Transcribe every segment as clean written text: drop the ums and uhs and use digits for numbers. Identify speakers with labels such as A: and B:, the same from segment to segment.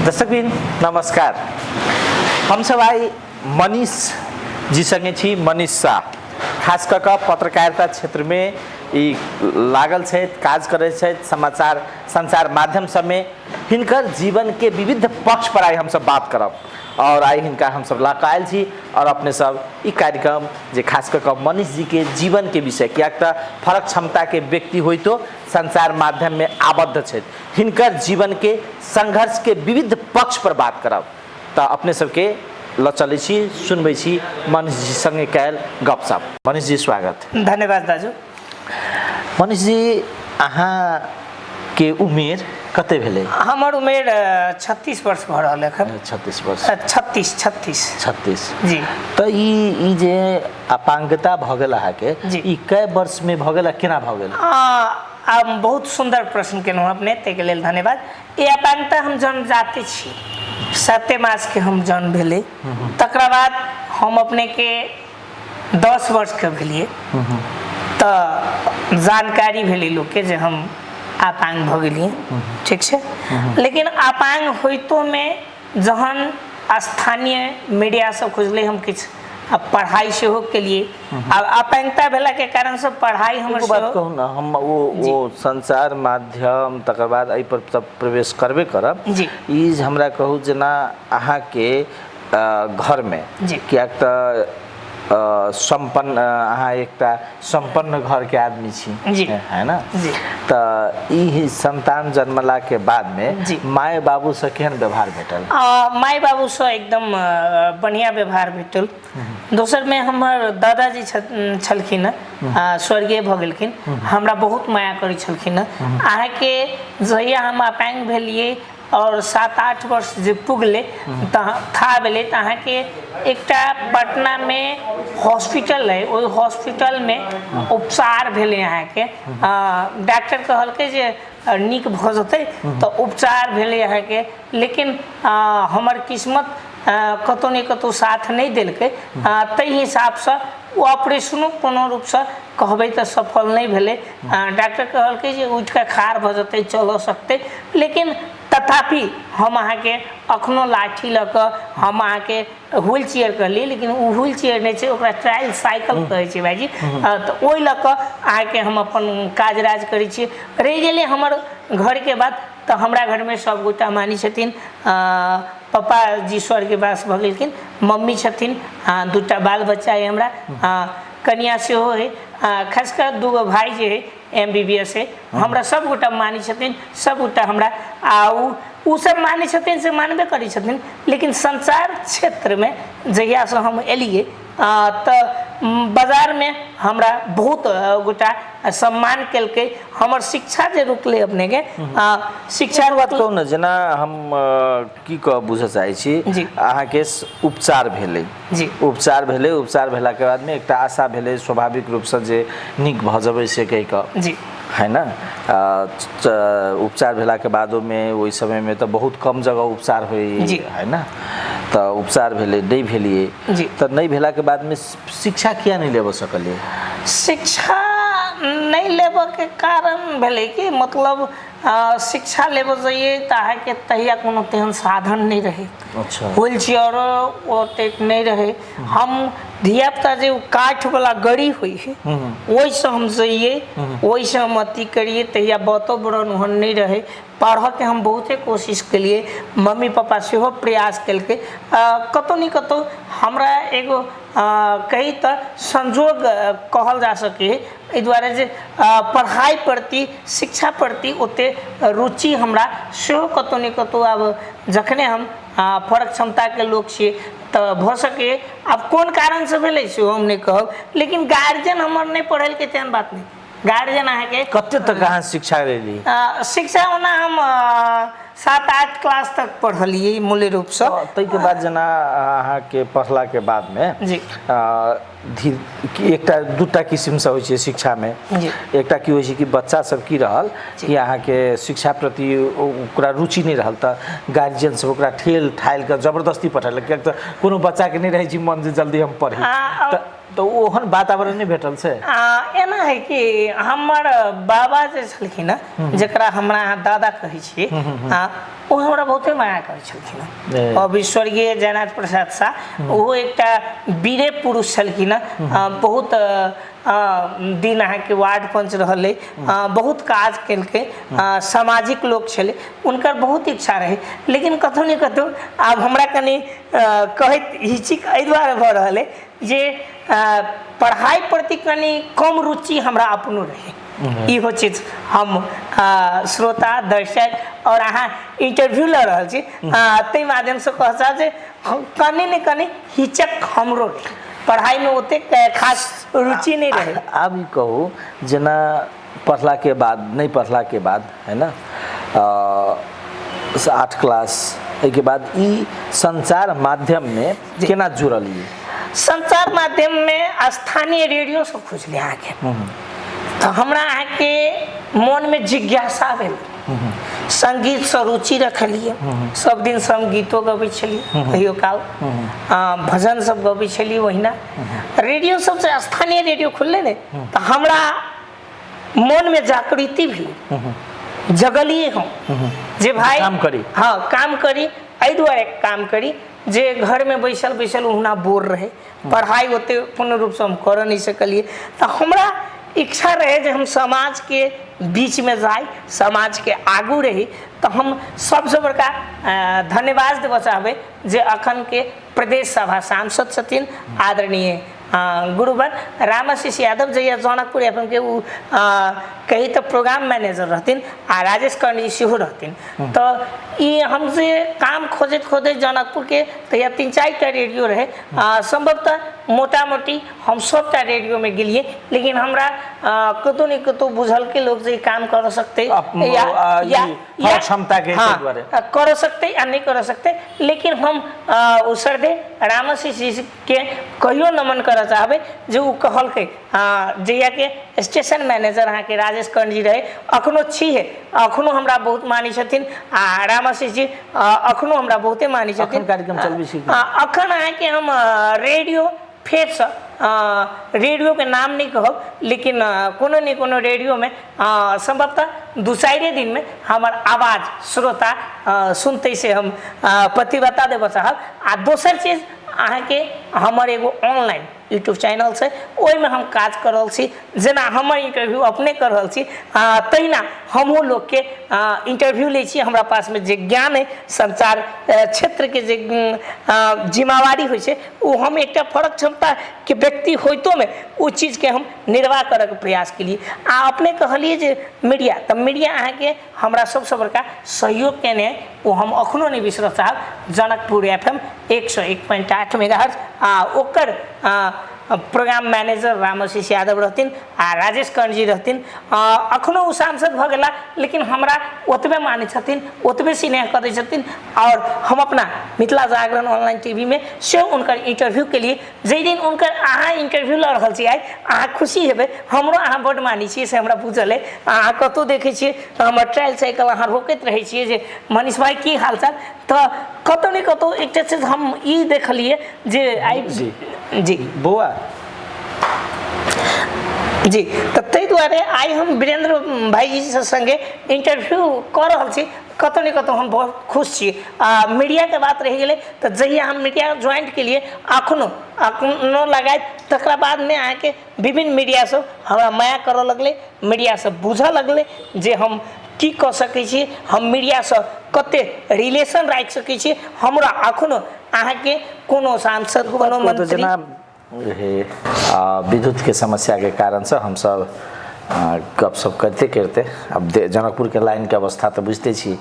A: दर्शकबिन नमस्कार। हमसब आइ मनीष जी संगे छी। मनीष शाह खास कऽ कऽ पत्रकारिता क्षेत्रमे ई लागल छथि, काज करै छथि समाचार संचार माध्यम सबमे। हिनकर जीवनके विविध पक्ष पर आइ हमसब बात करब और आइ हिनका हमसब लऽ कऽ आयल छी और अपने सब ई कार्यक्रम जे खास कऽ कऽ मनीष जीके जीवनके विषय, किएक तऽ फरक क्षमताके व्यक्ति होइतो संचार माध्यममे आबद्ध छथि, हिनकर जीवनके संघर्षके विविध पक्ष पर बात करब। तऽ अपने सबके लऽ चलै छी, सुनबै छी मनीष जी संगे कयल गपशप। मनीष जी स्वागत।
B: धन्यवाद दाजू।
A: मनीष जी, अहाँके उमेर कते भेलै?
B: हमर उमेर 36 वर्ष भऽ रहल एखन।
A: 36 वर्ष।
B: 36, 36।
A: 36।
B: जी।
A: तऽ ई जे अपांगता भऽ गेल अहाँके, ई कय वर्षमे भऽ गेल आ केना भऽ गेल?
B: आ बहुत सुन्दर प्रश्न केलहुँ अपने, ताहिके लेल धन्यवाद। ई अपांगता हम जन्मजाते छी। 7 मासके हम जन्म भेलै, तकरा बाद हम अपनेके 10 वर्षके भेलियै तऽ जानकारी भेलै लोकके जे हम अपांग भऽ गेलियै। ठीक छै, लेकिन अपांग होइतोमे जहन स्थानीय मीडिया सब खोजलै, हम किछु आ पढ़ाइ सेहो केलियै। आब अपांगता भेलाके कारणसँ पढ़ाइ हमर
A: एगो बात कहू ने, हम ओ संचार माध्यम तकर बाद एहि पर तब प्रवेश करबे करब। ई हमरा कहू जेना अहाँके घरमे, किएक तऽ सम्पन्न अहाँ एकटा सम्पन्न घरके आदमी छी है ना, तऽ ई संतान जन्मलाके बादमे माय बाबूसँ केहन व्यवहार भेटल?
B: माय बाबूसँ एकदम बढ़िआँ व्यवहार भेटल। दोसरमे हमर दादाजी छलखिन हँ, स्वर्गीय भऽ गेलखिन, हमरा बहुत माया करै छलखिन हँ। अहाँके जहिया हम अपांग भेलियै और 7-8 वर्ष जे पुगलै तऽ था भेलै, तऽ अहाँके एकटा पटनामे हॉस्पिटल है, ओहि हॉस्पिटलमे उपचार भेलै। अहाँके डॉक्टर कहलकै जे नीक भऽ जेतै, तऽ उपचार भेलै अहाँके। लेकिन हमर किस्मत कतहु ने कतहु साथ नहि देलकै, ताहि हिसाबसँ ओ ऑपरेशनो कोनो रूपसँ कहबै तऽ सफल नहि भेलै। डॉक्टर कहलकै जे उठिकऽ खाड़ भऽ जेतै, चलऽ सकतै, लेकिन तथापि हम अहाँके अखनो लाठी लऽ कऽ, हम अहाँके व्हील चेयर कहलियै, लेकिन ओ व्हील चेयर नहि छै, ओकरा ट्रायल साइकिल कहै छै भाइजी। तऽ ओहि लऽ कऽ अहाँके हम अपन काज राज करै छियै। रहि गेलै हमर घरके बात, तऽ हमरा घरमे सभगोटा मानै छथिन। पापा जी स्वर्गवास भऽ गेलखिन, मम्मी छथिन, 2टा बाल बच्चा अइ हमरा, कनिया सेहो है, खास कऽ 2 गो भाय जे है MBBS है। हमरा सभगोटा मानै छथिन, सभगोटा हमरा आ ओ सब मानै छथिन से मानबे करै छथिन। लेकिन संचार क्षेत्रमे जहियासँ हम एलियै तऽ बाजारमे हमरा बहुत गोटा सम्मान केलकै। हमर शिक्षा जे रुकलै अपनेके शिक्षा
A: बात कहू ने, जेना हम की कह बुझऽ चाहै छी, अहाँके उपचार भेलै उपचार भेलै, उपचार भेलाके बादमे एकटा आशा भेलै स्वाभाविक रूपसँ जे नीक भऽ जेबै से कहि कऽ है ने। उपचार भेलाके बादोमे ओहि समयमे तऽ बहुत कम जगह उपचार होइ है ने, तऽ उपचार भेलै, नहि भेलियै, तऽ नहि भेलाके बादमे शिक्षा किया नहि लेबऽ सकलियै?
B: शिक्षा नहि लेबऽके कारण भेलै कि मतलब शिक्षा लेबऽ जइयै तऽ अहाँके तहिया कोनो तेहन साधन नहि रहै। व्हील चेयरो ओतेक नहि रहै। हम धियापुता जे काठवला गड़ी होइ है ओहिसँ हम जइयै, ओहिसँ हम अथी करियै। तहिया वातावरण ओहन नहि रहै। पढ़ऽके हम बहुते कोशिश केलियै, मम्मी पापा सेहो प्रयास केलकै। कतहु ने कतहु हमरा एगो कही तऽ संजोग कहल जा सकै है, एहि दुआरे जे पढ़ाइ प्रति शिक्षा प्रति ओते रुचि हमरा सेहो कतहु ने कतहु। आब जखने हम फरक क्षमताके लोक छियै तऽ भऽ सकैए, आब कोन कारणसँ भेलै सेहो हम नहि कहब, लेकिन गार्जियन हमर नहि पढ़ेलकै तेहन बात नहि। गार्जियन अहाँके
A: कते तक अहाँ शिक्षा लेली?
B: शिक्षा ओना हम 7-8 क्लास तक पढ़लियै मूल्य रूपसँ।
A: ताहिके बाद जेना अहाँके पढ़लाके बादमे एकटा दूटा किसिमसँ होइ छै शिक्षामे। एकटा की होइ छै कि बच्चा सब की रहल कि अहाँके शिक्षा प्रति ओकरा रुचि नहि रहल, तऽ गार्जियन सब ओकरा ठेल ठालि कऽ जबरदस्ती पठेलक, किएक तऽ कोनो बच्चाके नहि रहै छै मन जे जल्दी हम पढ़ी। तऽ तऽ ओहन वातावरण नहि भेटल से?
B: एना है कि हमर बाबा जे छलखिन हँ, जकरा हमरा अहाँ दादा कहै छियै, ओ हमरा बहुते माया करै छलखिन हँ। अभी स्वर्गीय जयनाथ प्रसाद शाह, ओहो एकटा वीरे पुरुष छलखिन हँ। बहुत दिन अहाँके वार्ड पंच रहलै, बहुत काज केलकै, सामाजिक लोक छलै, हुनकर बहुत इच्छा रहै। लेकिन कतहु ने कतहु आब हमरा कनि कहैत हिचिक एहि दुआरे भऽ रहल अइ जे पढ़ाइ प्रति कनि कम रुचि हमरा अपनो रहै। इहो चीज हम श्रोता दर्शक और अहाँ इंटरव्यू लऽ रहल छी, ताहि माध्यमसँ कह चाहब जे हम कनि ने कनि हिचक हमरो रहै, पढ़ाइमे ओतेक खास रुचि नहि रहै।
A: आब ई कहू, जेना पढ़लाके बाद, नहि पढ़लाके बाद है ना, 8 क्लास एहिके बाद ई संचार माध्यममे केना जुड़ल? ई
B: संचार माध्यममे स्थानीय रेडियो सब खुजलै अहाँके, तऽ हमरा अहाँके मोनमे जिज्ञासा भेल। संगीतसँ रुचि रखलियै, सब दिनसँ हम गीतो गबै छलियै, कहियो काल भजन सब गबै छलियै। ओहिना रेडियो सबसँ स्थानीय रेडियो खुललै ने, तऽ हमरा मोनमे जागृति भेलै, जगलियै हम जे भाइ
A: काम करी।
B: हाँ, काम करी। एहि दुआरे काम करी जे घरमे बैसल बैसल ओहुना बोर रहै, पढ़ाइ ओते पूर्ण रूपसँ हम करऽ नहि सकलियै, तऽ हमरा इच्छा रहै जे हम समाजके बीचमे जाइ, समाजके आगू रही। तऽ हम सबसँ बड़का धन्यवाद देबऽ चाहबै जे अखनके प्रदेश सभा सांसद छथिन आदरणीय गुरुवर रामाशीष यादव, जहिया जनकपुर एफ के ओ कही तऽ प्रोग्राम मैनेजर रहथिन आ राजेश कर्णजी सेहो रहथिन, तऽ ई हम जे काम खोजैत खोजैत जनकपुरके तहिया 3-4 टा रेडियो रहै, सम्भवतः मोटा मोटी हम सभटा रेडियोमे गेलियै, लेकिन हमरा कतहु ने कतहु बुझलकै लोक जे ई काम कर सकतै या या
A: ई क्षमता के
B: हाँ,
A: दुआरे।
B: कर सकतै आ नहि कर सकतै। लेकिन हम ओ श्रद्धेय रामाशीष जी के कहियो नमन करऽ चाहबै जे ओ कहलकै, जहियाके स्टेशन मैनेजर अहाँके राजेश कर्ण जी रहै, अखनो छिहे, अखनो हमरा बहुत मानै छथिन आ रामाशीष जी अखनो हमरा बहुते मानै छथिन।
A: अखन कार्यक्रम चलबै छी की?
B: अखन अहाँके हम रेडियो फेरसँ, रेडियोके नाम नहि कहब, लेकिन कोनो ने कोनो रेडियोमे सम्भवतः 2-4 दिनमे हमर आवाज श्रोता सुनतै से हम प्रतिबद्धता देबऽ चाहब। आ दोसर चीज अहाँके हमर एगो ऑनलाइन यूट्यूब चैनल छै, ओहिमे हम काज कऽ रहल छी। जेना हमर इंटरव्यू अपने कऽ रहल छी, तहिना हमहूँ लोकके इंटरव्यू लै छी। हमरा पासमे जे ज्ञान अइ, संचार क्षेत्रके जे जिम्मेवारी होइ छै, ओ हम एकटा फरक क्षमताके व्यक्ति होइतोमे ओ चीजके हम निर्वाह करऽके प्रयास केलियै। आ अपने कहलियै जे मीडिया, तऽ मीडिया अहाँके हमरा सबसँ बड़का सहयोग केने अइ, ओ हम अखनो नहि बिसरऽ चाहब। जनकपुर FM 101.8 mega आ ओकर प्रोग्राम मैनेजर रामाशीष यादव रहथिन आ राजेश कर्ण जी रहथिन। अखनो ओ सांसद भऽ गेला, लेकिन हमरा ओतबे मानै छथिन, ओतबे स्नेह करै छथिन। आओर हम अपना मिथिला जागरण ऑनलाइन टीवीमे सेहो हुनकर इंटरव्यू केलियै। जाहि दिन हुनकर अहाँ इंटरव्यू लऽ रहल छी आइ, अहाँ खुशी हेबै। हमरो अहाँ बड्ड मानै छियै से हमरा बुझल अइ। अहाँ कतहु देखै छियै तऽ हमर ट्रायल साइकिल अहाँ रोकैत रहै छियै जे मनीष भाई की हालचाल। तऽ कतहु ने कतहु एकटा चीज हम ई देखलियै जे आइ
A: जी
B: जी
A: बौआ
B: जी, तऽ ताहि दुआरे आइ हम वीरेंद्र भाईजी संगे इंटरव्यू कऽ रहल छी, कतहु ने कतहु हम बहुत खुश छी। आ मीडियाके बात रहि गेलै, तऽ जहिया हम मीडिया ज्वाइंट केलियै, अखनो अखनो लगाइत, तकरा बादमे अहाँके विभिन्न मीडिया सब हमरा माया करऽ लगलै, मीडिया सब बुझऽ लगलै जे हम की कऽ सकै छी, हम मीडियासँ कते रिलेशन राखि सकै छी। हमरा अखनो अहाँके कोनो सांसद, कोनो मंत्री
A: जेना हे विद्युतके समस्याके कारणसँ हमसभ गपशप करिते करिते आब जनकपुरके लाइनके अवस्था तऽ बुझिते छी,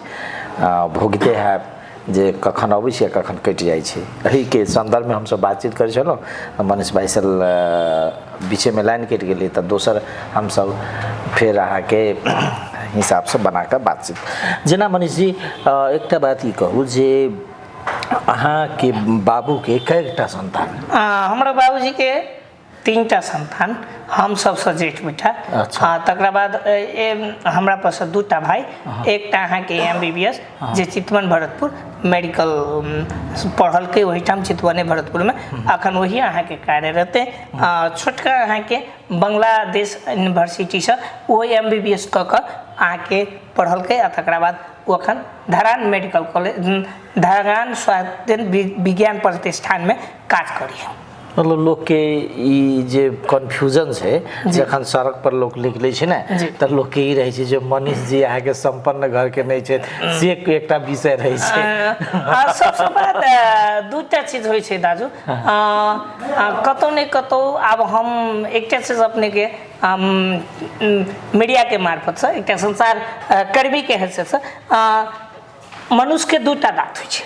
A: भोगिते हैब जे कखन अबै छै, कखन कटि जाइ छै। एहिके सन्दर्भमे हमसभ बातचीत करै छलहुँ मनीष भाइसँ, बीचेमे लाइन कटि गेलै, तऽ दोसर हमसभ फेर अहाँके हिसाबसँ बनाकऽ बातचीत। जेना मनीष जी, एकटा बात ई कहू जे अहाँके बाबूके कएटा सन्तान?
B: हमरा बाबूजीके 3टा संतान, हम सबसँ जेठ बेटा।
A: अच्छा।
B: हाँ, तकरा बाद हमरा परसँ 2टा भाई, एकटा अहाँके MBBS जे चितवन भरतपुर मेडिकल पढ़लकै ओहिठाम चितवने भरतपुरमे, अखन वही अहाँके कार्यरत। छोटका अहाँके बांग्लादेश यूनिवर्सिटीसँ ओहि MBBS कऽ कऽ अहाँके पढ़लकै आ तकरा बाद ओ अखन धरान मेडिकल कॉलेज, धरान स्वास्थ्य विज्ञान प्रतिष्ठानमे काज करैए।
A: मतलब लोकके ई जे कन्फ्यूजन छै, जखन सड़क पर लोक निकलै छै ने तऽ लोकके ई रहै छै जे मनीष जी अहाँके सम्पन्न घरके नहि छै, से एकटा विषय रहै छै।
B: सबसँ बात 2टा चीज होइ छै दाजू, कतहु ने कतहु आब हम एकटा चीज अपनेके मीडियाके मार्फतसँ, एकटा संसार कर्मीके हैसियतसँ, मनुष्यके 2टा दाँत होइ छै,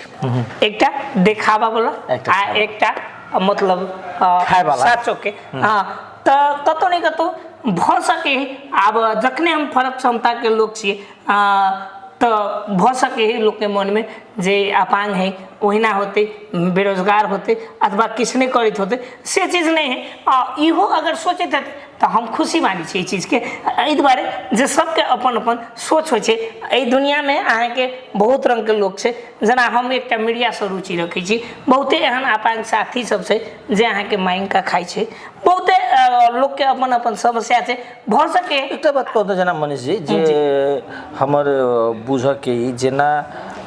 B: एकटा देखावा वाला आ एकटा मतलब साचोके। हाँ, तऽ कतहु ने कतहु भऽ सके आब जखने हम फरक क्षमताके लोक छियै तऽ भऽ सके है लोकके मनमे जे अपांग है ओहिना होतै, बेरोजगार होतै अथवा किछु नहि करैत होतै, से चीज नहि है। आ इहो अगर सोचैत हेतै तऽ हम खुशी मानै छी एहि चीजके, एहि दुआरे जे सबके अपन अपन सोच होइ छै। एहि दुनिआँमे अहाँके बहुत रङ्गके लोक छै, जेना हम एकटा मीडियासँ रुचि रखै छी, बहुते एहन अपांग साथी सब छै जे अहाँके माँगिके खाइ छै, बहुते लोकके अपन अपन समस्या छै, भऽ सके।
A: एकटा बात कहू तऽ जेना मनीष जी, जे हमर बुझऽके ई जेना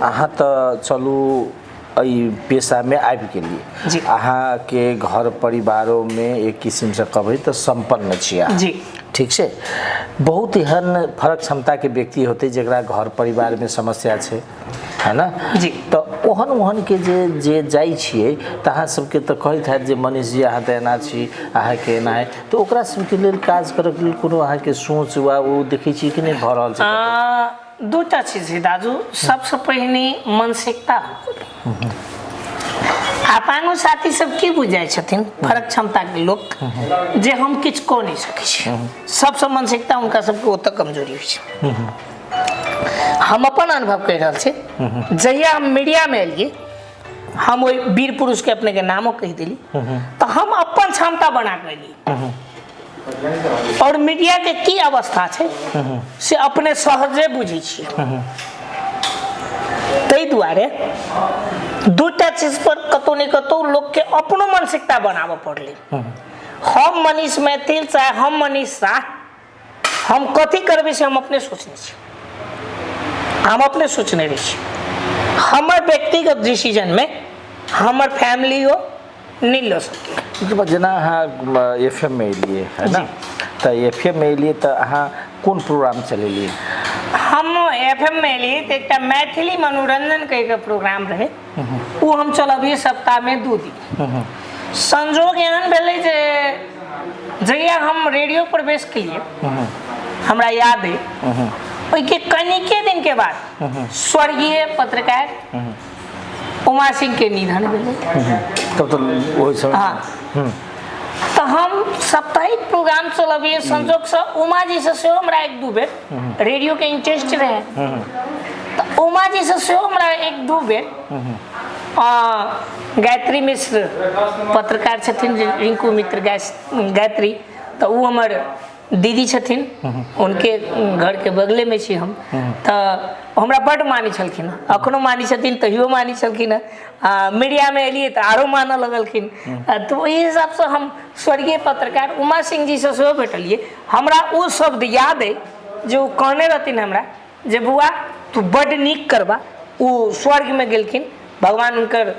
A: अहाँ तऽ चलू एहि पेशामे आबि गेलियै, अहाँके घर परिवारोमे एक किसिमसँ कहबै तऽ सम्पन्न छी अहाँ, ठीक छै। बहुत एहन फरक क्षमताके व्यक्ति होतै जकरा घर परिवारमे समस्या छै, है ना
B: जी।
A: तऽ ओहन ओहनके जे जे जाइ छियै तऽ अहाँ सबके तऽ कहैत हैत जे मनीष जी अहाँ तऽ एना छी, अहाँके एना है, तऽ ओकरा सबके लेल काज करऽके लेल कोनो अहाँके सोच वा ओ देखै छियै कि नहि भऽ रहल छै?
B: 2टा चीज है दाजू, सबसँ पहिने मानसिकता। अपांगो साथी सब की बुझि जाइ छथिन फरक क्षमताके लोक जे हम किछु कऽ नहि सकै छी, सबसँ मानसिकता हुनका सबके ओतऽ कमजोरी होइ छै। हम अपन अनुभव कहि रहल छी, जहिया हम मीडियामे एलियै, हम ओहि वीर पुरुषके अपनेके नामो कहि देली, तऽ हम अपन क्षमता बना कऽ एलियै और मीडिया के की अवस्था छै से अपने सहजे बुझै छियै। ताहि दुआरे 2टा चीज पर कतहु ने कतहु लोकके अपनो मानसिकता बनाबऽ पड़लै। हम मनीष मैथिल चाहे हम मनीष शाह, हम कथी करबै से हम अपने सोचने छी, हम अपने सोचने रहै छी। हमर व्यक्तिगत डिसीजनमे हमर फैमिलियो नहि लऽ सकै।
A: ओकर बाद जेना अहाँ एफ एम मे एलियै है ना, तऽ एफ एम मे एलियै तऽ अहाँ कोन प्रोग्राम चलेलियै?
B: हम एफ एम मे एलियै तऽ एकटा मैथिली मनोरंजन कहिके प्रोग्राम रहै, ओ हम चलबियै सप्ताहमे 2 दिन। संजोग एहन भेलै जे जहिया हम रेडियो प्रवेश केलियै, हमरा याद अइ ओहिके कनिके दिनके बाद स्वर्गीय पत्रकार उमा सिंह के निधन भेलै।
A: तब तऽ ओहि समय
B: हाँ, तऽ हम साप्ताहिक प्रोग्राम चलबियै। संजोगसँ उमा जीसँ सेहो हमरा 1-2 बेर रेडियोके इंटरेस्ट रहै, तऽ उमा जीसँ सेहो हमरा 1-2 बेर गायत्री मिश्र पत्रकार छथिन, रिंकू मित्र गायत्री, तऽ ओ हमर दीदी छथिन, उनके घरके बगलेमे छी हम, तऽ हमरा बड्ड मानै छलखिन, अखनो मानै छथिन, तहियो मानै छलखिन हँ। आ मीडियामे एलियै तऽ आरो मानऽ लगलखिन। तऽ ओहि हिसाबसँ हम स्वर्गीय पत्रकार उमा सिंह जीसँ सेहो भेटलियै। हमरा ओ शब्द याद अइ जे ओ कहने रहथिन हमरा जे बौआ तू बड्ड नीक करबा। ओ स्वर्गमे गेलखिन, भगवान हुनकर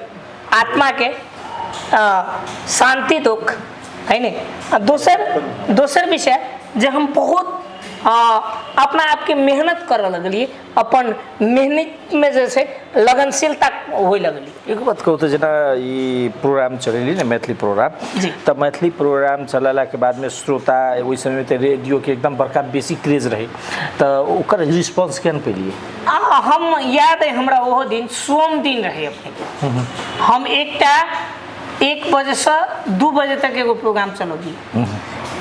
B: आत्माके शान्ति दोख है ने। आ दोसर विषय जे हम बहुत अपना आपके मेहनत करऽ लगलियै, अपन मेहनतमे जे छै लगनशीलता होइ लगलियै।
A: एक बात कहू तऽ जेना ई प्रोग्राम चलेली ने मैथिली प्रोग्राम, तऽ मैथिली प्रोग्राम चलेलाके बादमे श्रोता ओहि समयमे तऽ रेडियोके एकदम बड़का बेसी क्रेज रहै, तऽ ओकर रिस्पॉन्स केहन पेलियै?
B: आ हम याद अइ हमरा ओहो दिन सोम दिन रहै अपनेके, हम एकटा 1 बजेसँ 2 बजे तक एगो प्रोग्राम चलौलियै,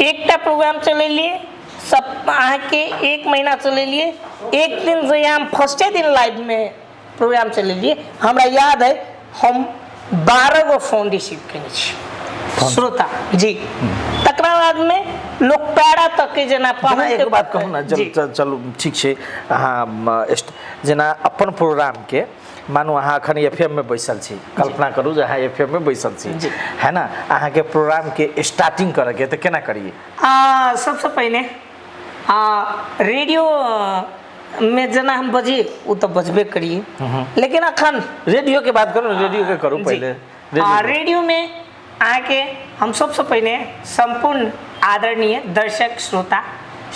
B: एकटा प्रोग्राम चलेलियै सब अहाँके 1 महीना चलेलियै। एक दिन जहिया हम फर्स्टे दिन लाइवमे प्रोग्राम चलेलियै, हमरा याद है हम 12 गो फोन रिसीव केने छी। श्रोता जी। तकरा बादमे लोक पैरा तक के जेना
A: जेना
B: पाहुन
A: एगो बात कहू ने,
B: जी।
A: चलू ठीक छै। अहाँ जेना अपन प्रोग्रामके मानू अहाँ अखन एफ एम में बैसल छी, कल्पना करू जे अहाँ एफ एम में बैसल छी,
B: जी।
A: है ना? अहाँके प्रोग्रामके स्टार्टिंग करऽके तऽ केना करियै?
B: सबसँ पहिने रेडियो में जेना हम बजी ओ तऽ बजबे करिए, लेकिन अखन
A: रेडियो के बात करू ने, रेडियो के करू
B: जी।
A: पहिले रेडियो के।
B: रेडियो में अहाँके हम सबसँ पहिने सम्पूर्ण आदरणीय दर्शक श्रोता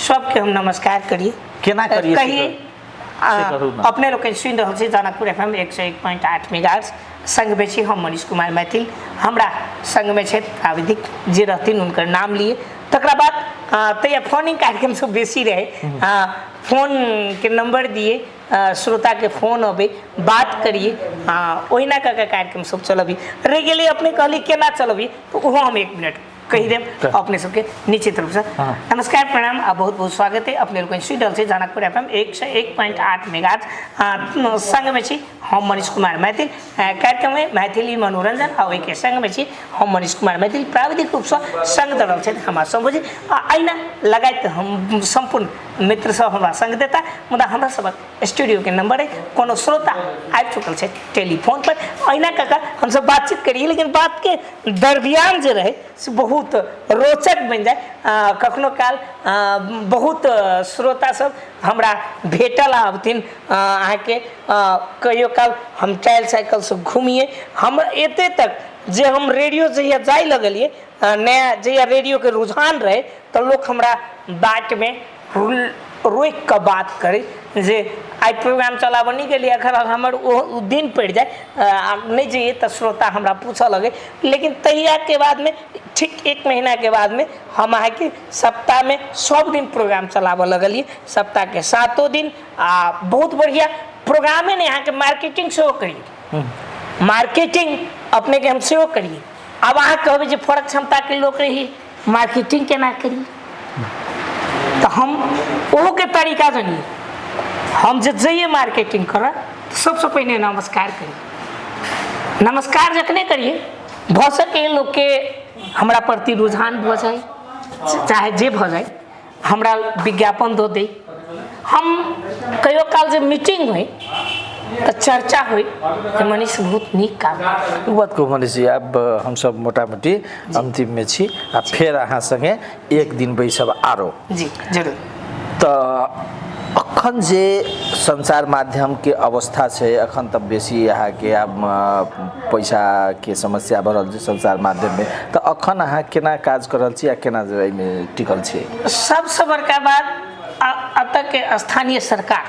B: सबके हम नमस्कार करिए।
A: केना करिए से
B: कहिए।
A: से करू ने।
B: अपने लोकनि सुनि रहल छी जनकपुर एफ एम 101.8 मेगाहर्ट्ज, संगमे छी हम मनीष कुमार मैथिल, हमरा संगमे छथि प्राविधिक जे रहथिन हुनकर नाम लिए। तकरा बाद तहिया फोनिंग कार्यक्रम सब बेसी रहे, फोनके नंबर दिए, श्रोताके फोन अबै, बात करिए, ओहिना कऽ के कार्यक्रम सब चलबी रहि गेलै। अपने कहली केना चलबी, तऽ ओहो हम 1 मिनट कहि देब अपने सबके निश्चित रूपसँ। नमस्कार, प्रणाम आ बहुत बहुत स्वागत है अपने लोकनि सुनि रहल छी जनकपुर एफ एम 101.8 मेगाहर्ट्ज, संगमे छी हम मनीष कुमार मैथिल। कार्यक्रममे मैथिली मनोरंजन आ ओहिके संगमे छी हम मनीष कुमार मैथिल। प्राविधिक रूपसँ संग दऽ रहल छथि हमरा शंभूजी आ अहिना लगाइत हम सम्पूर्ण मित्र सब हमरा संग देता। मुदा हमरा सबक स्टूडियोके नंबर है, कोनो श्रोता आबि चुकल छै टेलीफोन पर, अहिना कऽ कऽ हमसब बातचीत करिए, लेकिन बातके दरमियान जे रहै से बहुत रोचक बनि जाय। कखनो काल बहुत श्रोता सब हमरा भेटल आबथिन अहाँके, कहियो काल हम टायल साइकिलसँ घुमिए, हम एते तक जे हम रेडियो जहिया जाय लगलिए, नया जहिया रेडियोके रुझान रहै तऽ लोक हमरा बाटमे रोकि कऽ बात करै जे आइ प्रोग्राम चलाबऽ नहि गेलियै, अखन हमर ओ दिन पड़ि जाय, नहि जइयै तऽ श्रोता हमरा पूछऽ लगै। लेकिन तहियाके बादमे ठीक 1 महीनाके बादमे हम अहाँके सप्ताहमे सब दिन प्रोग्राम चलाबऽ लगलियै, सप्ताहके 7 दिन। आ बहुत बढ़िआँ प्रोग्रामे नहि, अहाँके मार्केटिंग सेहो करियै, मार्केटिंग अपनेके हम सेहो करियै। आब अहाँ कहबै जे फरक क्षमताके लोक रही, मार्केटिंग केना करी, तऽ हम ओहोके तरीका जानिए। हम जे जइए मार्केटिंग करऽ तऽ सबसँ पहिने नमस्कार करिए। नमस्कार जखने करिए भऽ सकै लोकके हमरा प्रति रुझान भऽ जाय, चाहे जे भऽ जाय, हमरा विज्ञापन दऽ दै। हम कहियो काल जे मीटिंग होइ तऽ चर्चा होइ जे मनीष बहुत नीक काम।
A: ओ बात कहू मनीष जी, आब हमसब मोटामोटी अन्तिममे छी आ फेर अहाँ संगे एक दिन बैसब आरो।
B: जी जरूर।
A: तऽ अखन जे संचार माध्यमके अवस्था छै, अखन तऽ बेसी अहाँके आब पैसाके समस्या भऽ रहल छै संचार माध्यममे, तऽ अखन अहाँ केना काज कऽ रहल छी आ केना एहिमे टिकल छी?
B: सबसँ बड़का बात एतऽके स्थानीय सरकार,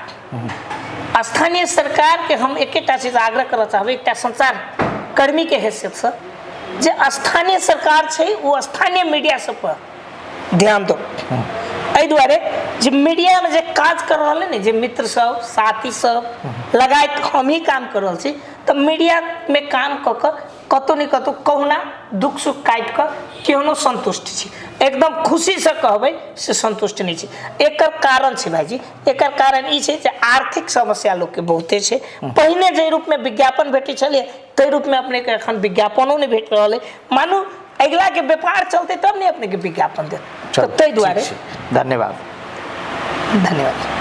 B: स्थानीय सरकारके हम एकेटा चीज आग्रह करऽ चाहबै एकटा संचार कर्मीके हैसियतसँ, जे स्थानीय सरकार छै ओ स्थानीय मीडिया सब पर ध्यान दो। एहि दुआरे जे मीडियामे जे काज कर रहल है ने, जे मित्र सब साथी सब लगायत हम ही काम कर रहल छी, तऽ मीडियामे काम कऽ कऽ कतहु ने कतहु कहुना दुख सुख काटि कऽ केहनो सन्तुष्ट छी, एकदम खुशीसँ कहबै से सन्तुष्ट नहि छी। एकर कारण छै भाइजी, एकर कारण ई छै जे आर्थिक समस्या लोकके बहुते छै। पहिने जाहि रूपमे विज्ञापन भेटै छलै ताहि रूपमे अपनेके एखन विज्ञापनो नहि भेट रहल अइ। मानू अगिलाके व्यापार चलतै तब ने अपनेके विज्ञापन देत, तऽ ताहि दुआरे
A: धन्यवाद।
B: धन्यवाद।